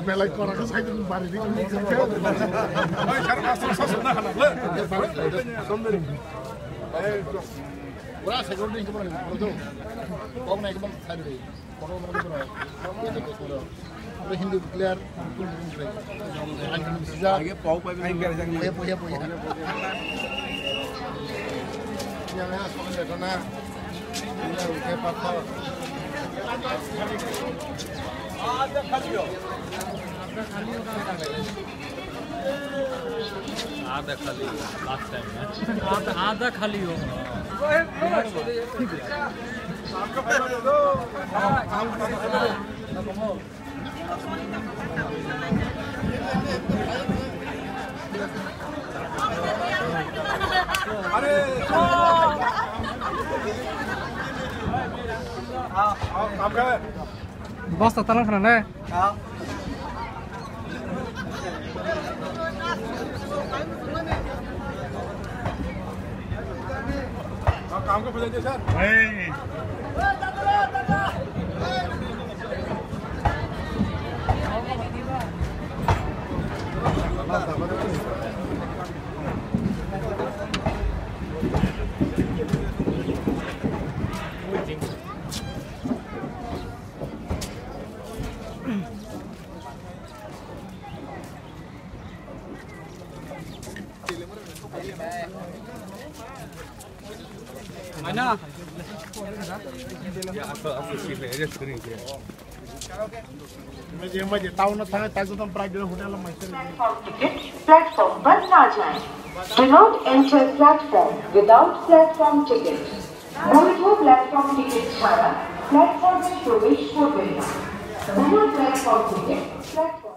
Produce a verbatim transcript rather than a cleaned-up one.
Belai kora ka sai dum bari di. Pura security ko bari. Kok na ekdom sai di. Kono kono kono. Hindu player. Age pau pai. Poya poya poya. Yang ya soal itu na. आधा खाली, last time है। आधा, आधा खाली हो। Bosta talang khana ne? Platform पर ना जाएं। Do not enter platform without platform ticket. বৈধ প্ল্যাটফর্ম টিকিট ছাড়া প্ল্যাটফর্মে প্রবেশ করবেন না। বিনা প্ল্যাটফর্ম টিকিট প্ল্যাটফর্ম